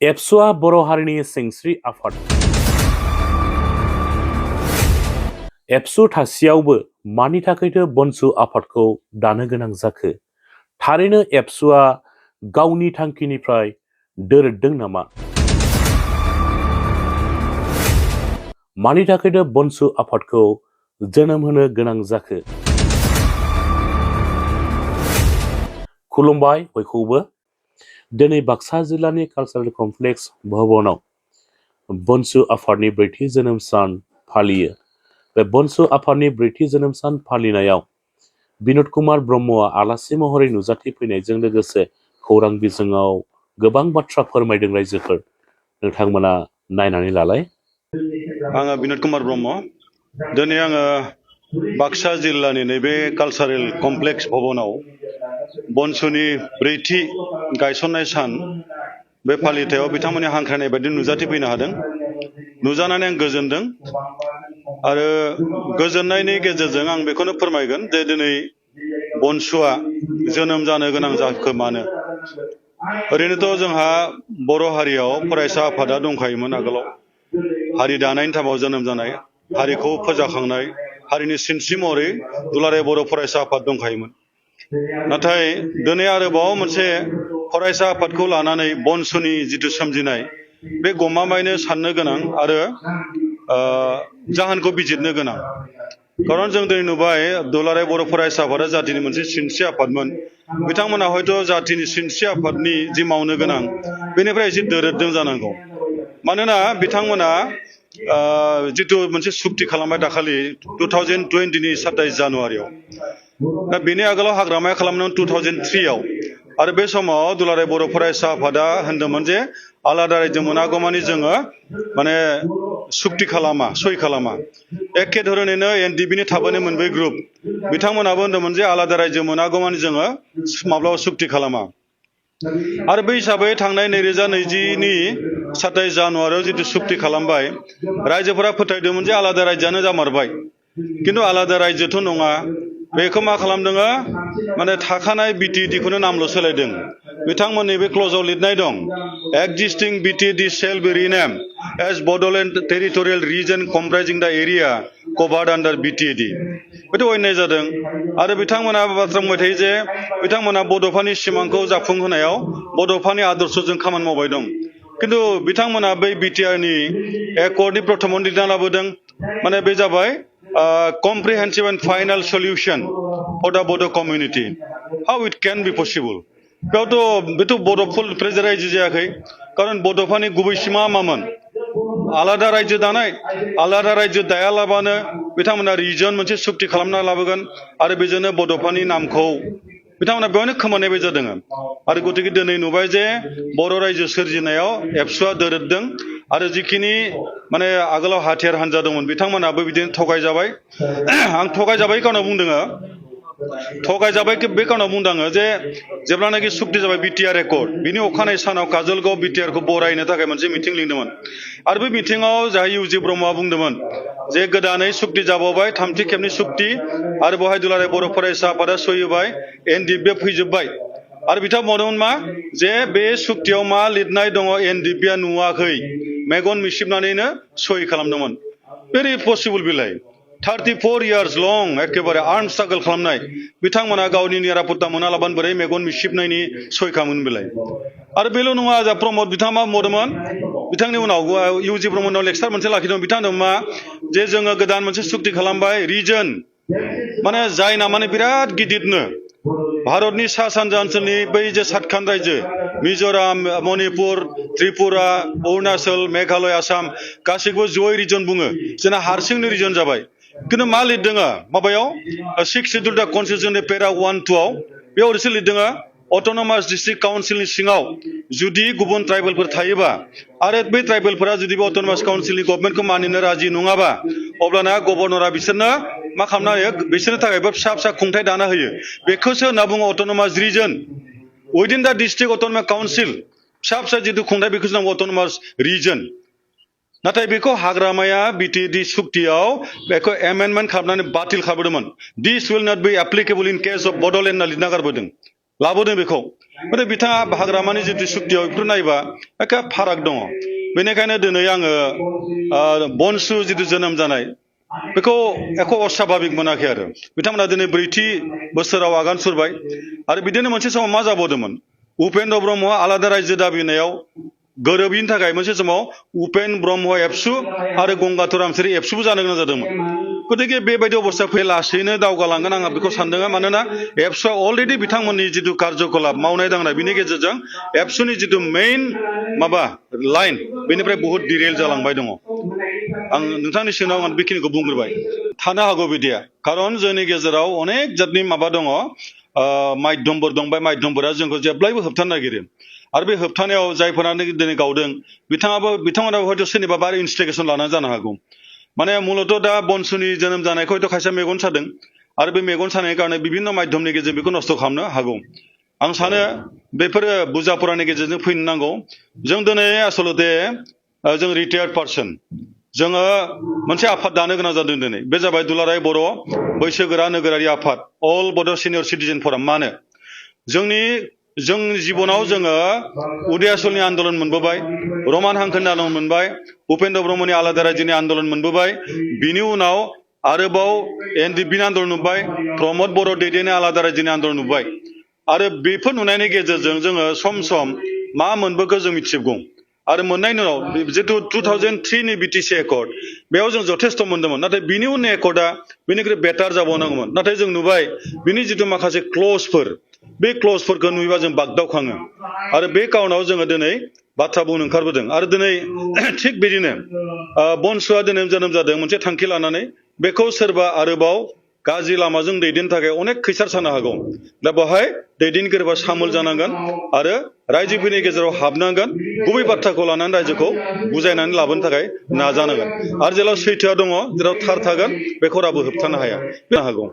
एबसुआ बर' हारिनि सिनस्रि आफाद। एबसु थासेयावबो मानि थाखायथो बनसु आफादखौ दानो गोनां जाखो? थारैनो एबसुआ गावनि थांखिनिफ्राय दोरदों नामा? मानि थाखायथो बनसु आफादखौ जोनोम होनो गोनां जाखो? खुलुमबाय बयखौबो। दिनै बाक्सा जिल्लानि कालचारेल कमप्लेक्स भवनाव बनसु आफादनि ब्रैथि जोनोम सान फालियो। बे बनसु आफादनि ब्रैथि जोनोम सान फालिनायाव बिन'द कुमार ब्रह्मआ आलासि महरै नुजाथिफैनायजों लोगोसे खौरां बिजोङाव गोबां बाथ्रा फोरमायदों रायजोफोर। नोंथांमोना नायनानै लालाय। आङो बिन'द कुमार ब्रह्म। दिनै आङो बाक्सा जिल्लानि नैबे कालचारेल कमप्लेक्स भवनाव बनसुनि ब्रैथि गायसननाय सान बे फालिथायाव बिथांमोननि हांख्रायनाय बायदि नुजाथिफैनो हादों। नुजानानै आं गोजोनदों आरो गोजोननायनि गेजेरजों आं बेखौनो फोरमायगोन जे दिनै बनसुआ जोनोम जानो गोनां जाखो मानो। ओरैनोथ' जोंहा बर' हारियाव फरायसा आफादा दंखायोमोन आगोलाव। हारि दानायनि थामाव जोनोम जानाय, हारिखौ फोजाखांनाय, हारिनि सिनस्रि महरै दुलाराय बर' फरायसा आफाद दंखायोमोन। नाथाय दिनै आरोबाव मोनसे फरायसा आफादखौ लानानै बनसुनि जिथु सोमजिनाय बे गमामायैनो साननो गोनां आरो जाहोनखौ बिजिरनो गोनां। खारन जों दिनै नुबाय दुलाराय बर' फरायसा आफादा जातिनि मोनसे सिनस्रि आफादमोन। बिथांमोना हयथ' जातिनि सिनस्रि आफादनि जि मावनो गोनां बेनिफ्राय एसे दोरोदों जानांगौ। मानोना बिथांमोना जिथु मोनसे सुक्ति खालामबाय दाखालि 2020नि 27 जानुवारियाव। दा बेनि आगोलाव हाग्रामाया खालामदोंमोन 2003आव। आरो बे समाव दुलाराय बर' फरायसा आफादा होनदोंमोन जे आलादा रायजो मोनागौमानि जोङो माने सुक्ति खालामा, सहि खालामा। एखे धरनैनो एनडिबिनि थाबोनाय मोनब्रै ग्रुप बिथांमोनाबो होनदोंमोन जे आलादा रायजो मोनागौमानि जोङो माब्लाबा सुक्ति खालामा। आरो बै हिसाबै थांनाय 2020नि 27 जानुवारियाव जिथु सुक्ति खालामबाय, रायजोफोरा फोथायदोंमोन जे आलादा रायजोआनो जामारबाय। खिन्थु आलादा रायजोथ' नङा। बेखौ मा खालामदों? माने थाखानाय बिटिएडिखौनो नामल' सोलायदों। बिथांमोननि बे क्लजाव लिरनाय दं, existing BTAD shall be renamed as Bodoland territorial region comprising the area कभार्ड under BTAD. बेथ' अन्याय जादों। आरो बिथांमोना बाथ्रा बुंबाय थायो जे बिथांमोना बड'फानि सिमांखौ जाफुंहोनायाव बड'फानि आदर्शजों खामानि मावबाय दं। खिन्थु बिथांमोना बै बिटिआरनि एकर्डनि प्रथमावनो लिरना लाबोदों, माने बे जाबाय comprehensive and final solution for the Bodo community. How it can be possible? बेथ' बड'फुल रायजो जायाखै। खारन बड'फानि गुबै सिमा मामोन? आलादा रायजो दानाय। आलादा रायजो दायालाबानो बिथांमोना रिजन मोनसे सुक्ति खालामना लाबोगोन आरो बेजोंनो बड'फानि नामखौ बिथांमोना बेवहायनो खोमानायबाय जादों। आरो गतिके दिनै नुबाय जे बर' रायजो सोरजिनायाव एबसुआ दोरोददों आरो जिखिनि माने आगोलाव हाथियार हान्जा दंमोन बिथांमोनाबो बिदिनो थगायजाबाय। आं थगायजाबाय खारनाव बुंदों। थगायजाबाय बे खारनाव बुंदों जे जेब्लानाखि सुक्ति जाबाय बिटिआर एकर्ड, बिनि अखानायै सानाव काजलगाव बिटिआरखौ बरायनो थाखाय मोनसे मिटिं लिंदोंमोन। आरो बे मिटिङाव जाहा इउजि ब्रह्मआ बुंदोंमोन जे गोदानै सुक्ति जाबावबाय, थामथि खेबनि सुक्ति, आरो बेवहाय दुलाराय बर' फरायसा आफादा सहि होबाय, एनडिएफबिआ फैजोब्बाय। आरो बिथाङा बुंदोंमोन मा जे बे सुक्तियाव मा लिरनाय दङ एनडिएफबिआ नुवाखै, मेगन मिसिबनानैनो सहि खालामदोंमोन। भेरि पसिबल बिलाय 34 years लं एखेबारे आर्म स्ट्रागल खालामनाय बिथांमोना गावनि निरापत्ता मोनालाबानो बोरै मेगन मिसिबनायनि सहि खालामोन बिलाय। आरो बेल' नङा, जा प्रमद बिथाङा मा बुंदोंमोन, बिथांनि उनाव इउजि ब्रह्मनाव लेक्सार मोनसे लाखिदों। बिथाङा मा जे जोङो गोदान मोनसे सुक्ति खालामबाय, रिजन माने जायना माने बिराद गिदिरनो भारतनि सा सानजा ओनसोलनि बै जे सातखान रायजो मिज'राम, मणिपुर, त्रिपुरा, अरुणाचल, मेघालय, आसाम गासैखौबो जयै रिजन बुङो। जोंना हारसिंनो रिजन जाबाय। खिन्थु मा लिरदों माबायाव 6 शिड्युल दा कनस्टिटिउसननि पेरा 1-2आव बेयाव ओरैसो लिरदों, अट'नमास डिस्ट्रिक्ट काउन्सिलनि सिङाव जुदि गुबुन ट्राइबेलफोर थायोबा आरो बै ट्राइबेलफोरा जुदि बे अट'नमास काउन्सिलनि गभर्नमेन्टखौ मानिनो राजि नङाबा अब्लाना गभर्नरा बिसोरनो मा खालामना होयो, बिसोरनि थाखायबो फिसा फिसा खुंथाय दाना होयो। बेखौसो होनना बुङो अट'नमास रिजन उइदिन दा डिस्ट्रिक्ट अट'नमास काउन्सिल। फिसा फिसा जिथु खुंथाय बेखौसो नांगौ अट'नमास रिजन। नाथाय बेखौ हाग्रामाया बिटिएडि सुक्तियाव बेखौ एमेन्डमेन्ट खालामनानै बातिल खालामदोंमोन। This will not be applicable in case of Bodoland होनना लिरना गारबोदों। लाबोदों बेखौ नाथाय बिथाङा हाग्रामानि जितु सुक्तियाव बेफोर नायबा एखे फाराग दङ बेनिखायनो दिनै आङो बनसु जितु जोनोम जानाय बेखौ एख' अस्वाभाबिक मोनाखै आरो बिथांमोना दिनै 4थि बोसोराव आगान सुरबाय आरो बिदिनो मोनसे समाव मा जाबावदोंमोन उपेन्द्र ब्रह्मआ आलादा रायजो दाबिनायाव गोरोबिनि थाखाय मोनसे समाव उपेन ब्रह्म एबसु आरो गंगाधर रामसियारि एबसुबो जानो गोनां जादोंमोन गतिके बेबायदि अबस्था फै लासैनो दावगालांगोन आं बेखौ सानदों मानोना एबसुआ अलरेडि बिथांमोननि जितु कार्यकलाप मावनाय दांनाय बिनि गेजेरजों एबसुनि जितु मेइन माबा लाइन बेनिफ्राय बहुत डिरेल जालांबाय दङ आं नोंथांनि सिगाङाव आं बेखिनिखौ बुंग्रोबाय थानो हागौ बिदिया खारन जोंनि गेजेराव अनेक जातनि माबा दङ माध्यमफोर दं बे माध्यमफोरा जोंखौ जेब्लायबो होबथानो नागिरो आरो बे होबथानायाव जायफोरानो दिनै गावदों बिथांमोनाबो हयथ' सोरनिबा बार इन्सटिगेसन लानानै जानो हागौ माने मूलत दा बनसुनि जोनोम जानायखौ हयथ' खायसे मेगन सादों आरो बे मेगन सानायनि कारणे बिभिन्न माध्यमनि गेजेरजों बेखौ नस्थ' खालामनो हागौ आं सानो बेफोरो बुजाफोरानि गेजेरजों फैनो नांगौ जों दिनै आसलते जों रिटायार्ड पार्सन जोङो मोनसे आफाद दानो गोनां जादों दिनै बे जाबाय दुलाराय बर' बैसोगोरा नोगोरारि आफाद अल बड' सिनियर सिटिजेन फराम मानो जोंनि जिबनाव जोङो उदयाचलनि आन्दलन मोनबोबाय रमान हांखोनि आन्दलन मोनबाय उपेन्द्र ब्रह्मनि आलादा रायजोनि आन्दलन मोनबोबाय बिनि उनाव आरोबाव एनडिपिनि आन्दलन नुबाय प्रमद बर' दैदेननाय आलादा रायजोनि आन्दलन नुबाय आरो बेफोर नुनायनि गेजेरजों जोङो सम सम मा मोनबोखो जों मिथिगौ आरो मोननायनि उनाव जितु 2003 नि बिटिसि एकर्ड बेयाव जों जथेस्थ मोनदोंमोन नाथाय बिनि उननि एकर्डआ बेनिख्रुइ बेटार जाबावनांगौमोन नाथाय जों नुबाय बिनि जितु माखासे क्लजफोर बे क्लजफोरखौ नुयोबा जों बागदावखाङो आरो बे काउनाव जोङो दिनै बाथ्रा बुंनो ओंखारबोदों आरो दिनै थिग बिदिनो बनसुआ दिनै जोनोम जादों मोनसे थांखि लानानै बेखौ सोरबा आरोबाव गाज्रि लामाजों दैदेननो थाखाय अनेक खैसार सानो हागौ दा बेवहाय दैदेनगिरिफ्रा सामोल जानांगोन आरो रायजोफोरनि गेजेराव हाबनांगोन गुबै बाथ्राखौ लानानै रायजोखौ बुजायनानै लाबोनो थाखाय नाजानांगोन आरो जेराव सैथोआ दङ जेराव थार थागोन बेखौ रावबो होबथानो हाया जानो हागौ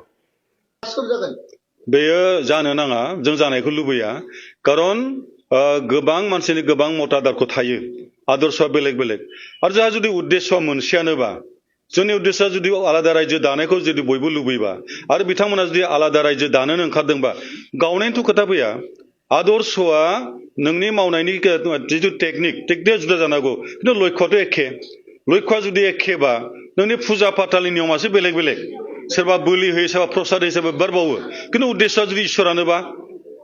बेयो जानो नाङा जों जानायखौ लुबैया खारन गोबां मानसिनि गोबां मतादारखौ थायो आदर्शआ बेलेग बेलेग आरो जोंहा जुदि उद्देश्यआ मोनसेयानोबा जोंनि उद्देश्यआ जुदि आलादा रायजो दानायखौ जुदि बयबो लुबैबा आरो बिथांमोना जुदि आलादा रायजो दानोनो ओंखारदोंबा गावनायनिथ' खोथा फैया आदर्शआ नोंनि मावनायनि जितु टेकनिकआ जुदा जानांगौ खिन्थु लक्ष्यआथ' एखे लक्ष्यआ जुदि एखेबा नोंनि फुजा फाथालनि नियमासो बेलेग बेलेग सोरबा बोलि होयो सोरबा प्रसाद होयो सोरबा बिबार बावो खिन्थु उद्देश्यआ जुदि इसोरानोबा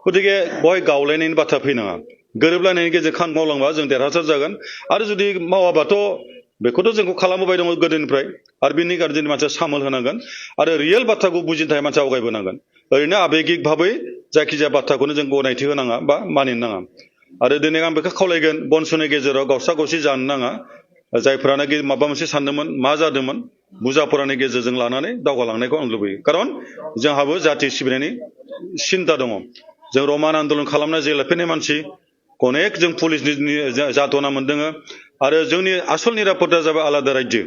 गतिके बहाय गावलायनायनि बाथ्रा फैनाङा गोरोबलायनायनि गेजेरजों खामानि मावलांबा जों देरहासार जागोन आरो जुदि मावाबाथ' बेखौथ' जोंखौ खालामबोबाय दङ गोदोनिफ्राय आरो बिनि गारजेननि मानसिया सामोल होनांगोन आरो रियेल बाथ्राखौ बुजिनो थाखाय मानसिया आवगायबोनांगोन ओरैनो आबेगिक भाबै जायखिजाया बाथ्राखौनो जों गनायथि होनाङा बा मानिनो नाङा आरो दिनै आं बेखौ खावलायगोन बनसुनि गेजेराव गावसा गावसि जानो नाङा जायफोरानाखि माबा मोनसे सानदोंमोन मा जादोंमोन बुजाफोरानि गेजेरजों लानानै दावगालांनायखौ आं लुबैयो खारन जोंहाबो जाथि सिबिनायनि सिन्ता दङ जों रमान आन्दलन खालामनाय जेलाफोरनि मानसि अनेक जों पुलिसनि जाथना मोनदों आरो जोंनि आसल निरापत्ता जाबाय आलादा रायजो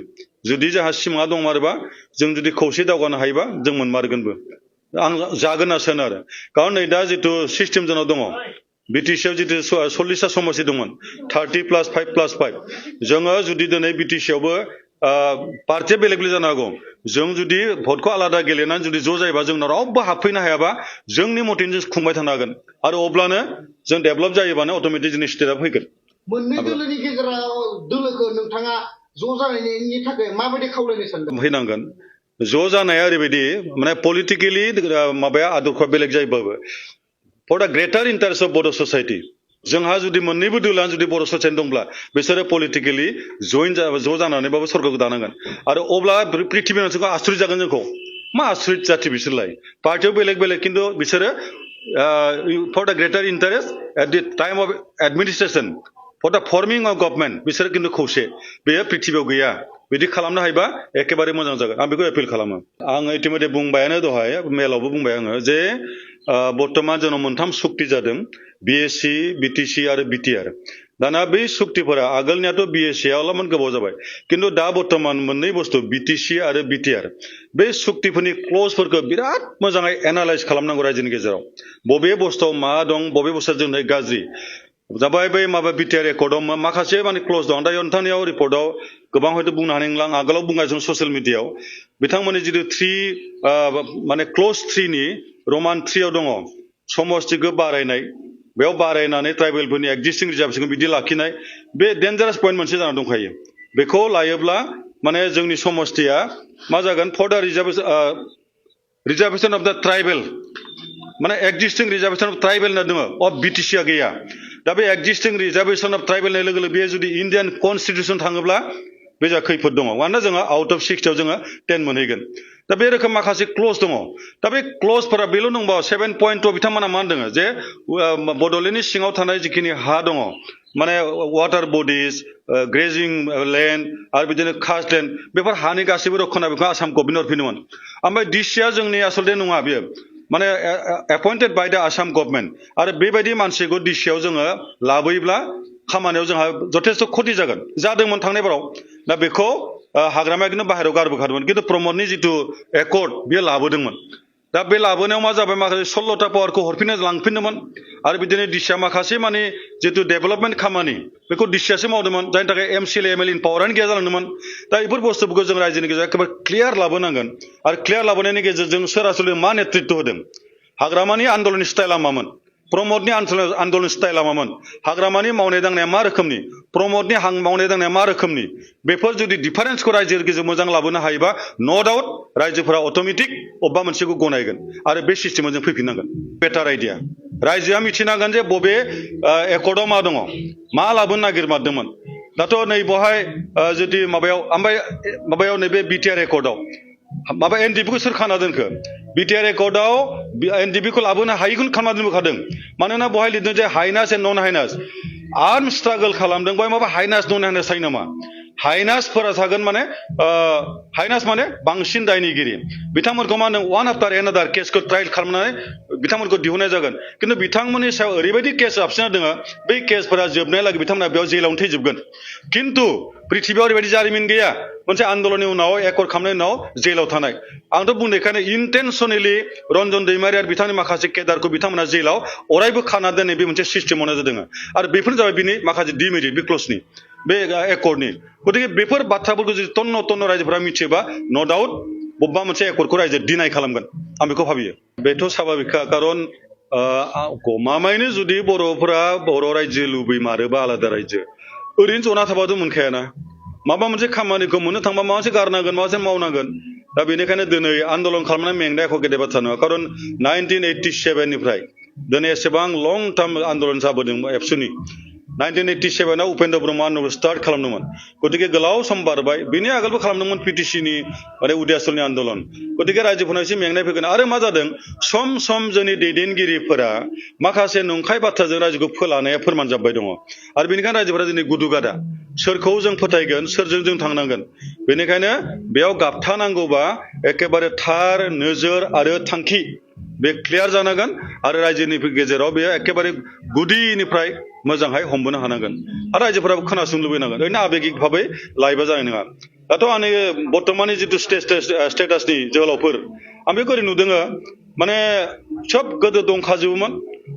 जुदि जोंहा सिमाङा दंमारोबा जों जुदि खौसे दावगानो हायोबा जों मोनमारगोनबो आं जागोन होनना सानो आरो खारन नै दा जितु सिस्टेम जोंनाव दङ बिटिसिआव जितु 40टा समस्ति दंमोन 30+5+5 जोङो जुदि दिनै बिटिसिआवबो पार्टिया बेलेग बेलेग जानो हागौ जों जुदि भटखौ आलादा गेलेनानै जुदि ज' जायोबा जोंनाव रावबो हाबफैनो हायाबा जोंनि मथेनो जों खुंबाय थानो हागोन आरो अब्लानो जों डेभेलप जायोबानो अट'मेटिक जोंनि स्टेटआ फैगोन मोननै दोलोनि गेजेराव दोलोखौ नोंथाङा ज' जानायनि थाखाय माबायदि खावलायनो सानदों फैनांगोन ज' जानाया ओरैबायदि माने पलिटिकेलि माबाया आदर्शआ बेलेग जायोबाबो four the greater interest of बड' ससाइटि जोंहा जुदि मोननैबो दोलोआनो जुदि बर' ससाइटि दंब्ला बिसोरो पलिटिकेलि ज' जानानैबाबो सरकारखौ दानांगोन आरो अब्ला पृथ्बीनि मानसिखौ आसरित जागोन जोंखौ मा आसरित जाथि बिसोरलाय पार्टियाव बेलेग बेलेग खिन्थु बिसोरो for the greater interest at the time of administration for the forming of government बिसोरो खिन्थु खौसे बेयो पृथ्बीयाव गैया बिदि खालामनो हायोबा एखेबारे मोजां जागोन आं बेखौ एपिल खालामो आं इतिमध्ये बुंबायानो दहाय मेलावबो बुंबाय आङो जे बर्तमान जोंनाव मोनथाम सुक्ति जादों बिएससि बिटिसि आरो बिटिआर दाना बै सुक्तिफोरा आगोलनियाथ' बिएससिआ अलपमान गोबाव जाबाय खिन्थु दा बर्तमान मोननै बुस्थु बिटिसि आरो बिटिआर बे सुक्तिफोरनि क्लजफोरखौ बिराद मोजाङै एनालाइज खालामनांगौ रायजोनि गेजेराव बबे बुस्थुआव मा दं बबे बुस्थुआ जोंनि गाज्रि जाबाय बै माबा बिटिआर रेकर्डआव माखासे माने क्लज दं दा नोंथांनियाव रिपर्टआव गोबां हयथ' बुंनो हानाय नंला आं आगोलाव बुंगासिनो ससियेल मिडियायाव बिथांमोननि जितु माने क्लज 3 नि रमान 3 आव दङ समस्तिखौ बारायनाय बेयाव बारायनानै ट्राइबेलफोरनि एक्जिस्टिं रिजार्भेसनखौ बिदि लाखिनाय बे डेन्जारास पइन्ट मोनसे जाना दंखायो बेखौ लायोब्ला माने जोंनि समस्तिया मा जागोन फर दा रिजार्भेसन अफ दा ट्राइबेल माने एक्जिस्टिं रिजार्भेसन अफ ट्राइबेल होनना दङ अफ बिटिसिआ गैया दा बे एक्जिस्टिं रिजार्भेसन अफ ट्राइबेल होननाय लोगो लोगो बेयो जुदि इन्डियान कनस्टिटिउसन थाङोब्ला बे जा खैफोद दङ मानोना जोङो आउट अफ 60 आव जोङो 10 मोनहैगोन दा बे रोखोम माखासे क्लज दङ दा बे क्लजफोरा बेल' नंबा 7.2 बिथांमोना मा होनदों जे बड'लेण्डनि सिङाव थानाय जिखिनि हा दङ माने वाटार बडिज ग्रेजिं लेन्ड आरो बिदिनो कास्ट लेन्ड बेफोर हानि गासैबो रक्षना बेखौ आसाम गभर्नमेन्ट हरफिनोमोन ओमफ्राय डिसिआ जोंनि आसलथे नङा बेयो माने एपइन्टेड बाय द आसाम गभर्नमेन्ट आरो बेबायदि मानसिखौ डिसिआव जोङो लाबोयोब्ला खामानियाव जोंहा जथेस्थ खति जागोन जादोंमोन थांनाय बाराव दा बेखौ हाग्रामाया खिन्थु बाहेरायाव गारबोखादोंमोन खिन्थु प्रमदनि जिथु एकर्ड बेयो लाबोदोंमोन दा बे लाबोनायाव मा जाबाय माखासे 16टा पावारखौ हरफिननो लांफिनदोंमोन आरो बिदिनो डिसिआ माखासे माने जिथु डेभेलपमेन्ट खामानि बेखौ डिसिआसो मावदोंमोन जायनि थाखाय एमसिएलए एमएलए पावारानो गैया जालांदोंमोन दा बेफोर बुस्थुफोरखौ जों रायजोनि गेजेराव एखेबारे क्लियार लाबोनांगोन आरो क्लियार लाबोनायनि गेजेरजों सोर आसलथे मा नेतृत्व होदों हाग्रामानि आन्दोलननि स्टाइला मामोन प्रमदनि आन्दोलन स्टाइला मामोन हाग्रामानि मावनाय दांनाया मा रोखोमनि प्रमदनि मावनाय दांनाया मा रोखोमनि बेफोर जुदि डिफारेन्सखौ रायजोनि गेजेराव मोजां लाबोनो हायोबा नो डाउट रायजोफोरा अट'मेटिक अबेबा मोनसेखौ गनायगोन आरो बे सिस्टेमाव जों फैफिननांगोन बेटार आइडिया रायजोआ मिथिनांगोन जे बबे एकर्डआव मा दङ मा लाबोनो नागिरमारदोंमोन दाथ' नै बहाय जुदि माबायाव नैबे बिटिआर एकर्डआव माबा एनडिपिखौ सोर खाना दोनखो बिटिआर एकर्डआव एनडिपिखौ लाबोनो हायिखौनो खालामना दोनबोखादों मानोना बहाय लिरदों जे हाइनास एन्ड नन हाइनास आर्म स्ट्रागल खालामदों बहाय माबा हाइनास नन हाइनास थायो नामा हाइनासफोरा थागोन माने हाइनास माने बांसिन दायनिगिरि बिथांमोनखौ मा होनदों वान आफ्टार एनादार केसखौ ट्रायल खालामनानै बिथांमोनखौ दिहुननाय जागोन खिन्थु बिथांमोननि सायाव ओरैबायदि केस हाबसिना दङ बै केसफोरा जोबनायलागै बिथांमोना बेयाव जेलावनो थैजोबगोन खिन्थु पृथिबियाव ओरैबायदि जारिमिन गैया मोनसे आन्दोलननि उनाव एकर्ड खालामनायनि उनाव जेलाव थानाय आंथ' बुंनायखायनो इन्टेनसनेलि रन्जन दैमारि आरो बिथांनि माखासे केडारखौ बिथांमोना जेलाव अरायबो खाना दोननाय बे मोनसे सिस्टेमावनो जादों आरो बेफोरनो जाबाय बिनि माखासे डिमेरिट बे क्लजनि बे एकर्डनि गतिके बेफोर बाथ्राफोरखौ जुदि तन्न रायजोफोरा मिथियोबा नो डाउट बबेबा मोनसे एकर्डखौ रायजो डिनाय खालामगोन आं बेखौ भाबियो बेथ' स्वाभाबिकखा खारन गमामायैनो जुदि बर'फोरा बर' रायजो लुबैमारोबा आलादा रायजो ओरैनो जना थाबाथ' मोनखायाना माबा मोनसे खामानिखौ मोननो थांबा माबा मोनसे गारनांगोन माबा मोनसे मावनांगोन दा बेनिखायनो दिनै आन्दोलन खालामनाय मेंनाया एख' गेदेर बाथ्रा नङा खारन 1987 निफ्राय दिनै एसेबां लं टार्म आन्दोलन जाबोदों एबसुनि 1987 आव उपेन्द्र ब्रह्मआ स्टार्ट खालामदोंमोन गतिके गोलाव सम बारबाय बेनि आगोलबो खालामदोंमोन पिटिसिनि माने उदियासलनि आन्दोलन गतिके रायजोफोरनाव एसे मेंनाय फैगोन आरो मा जादों सम सम जोंनि दैदेनगिरिफोरा माखासे नंखाय बाथ्राजों रायजोखौ फोलानाया फोरमान जाबाय दङ आरो बेनिखायनो रायजोफोरा दिनै गुदुगादा सोरखौ जों फोथायगोन सोरजों जों थांनांगोन बेनिखायनो बेयाव गाबथानांगौबा एखेबारे थार नोजोर आरो थांखि बे क्लियार जानांगोन आरो रायजोनि गेजेराव बे एखेबारे गुदिनिफ्राय मोजांहाय हमबोनो हानांगोन आरो रायजोफोराबो खोनासंनो लुबैनांगोन ओरैनो आबेगिक भाबै लायोबा जानाय नङा दाथ' आं बर्तमाननि जिथु स्टेटासनि जोहोलावफोर आं बेखौ ओरै नुदों माने सोब गोदो दंखाजोबोमोन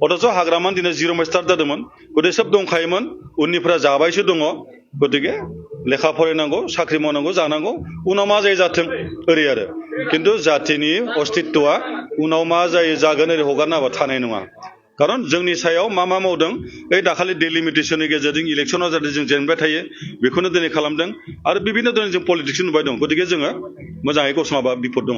अथच हाग्रामानो दिनै जिर'निफ्राय स्टार्ट जादोंमोन गतिके सोब दंखायोमोन उननिफ्रा जाबायसो दङ गतिके लेखा फरायनांगौ साख्रि मावनांगौ जानांगौ उनाव मा जायो जाथों ओरै आरो खिन्थु जाथिनि अस्तित्वआ उनाव मा जायो जागोन ओरै हगारना होबा थानाय नङा खारन जोंनि सायाव मा मावदों बे दाखालि डिलिमिटेसननि गेजेरजों इलेक्सनाव जाहाथे जों जेनबाय थायो बेखौनो दिनै खालामदों आरो बिभिन्न' दिनै जों पलिटिक्स नुबाय दं गतिके जोङो मोजाङै गसङाबा बिपद दङ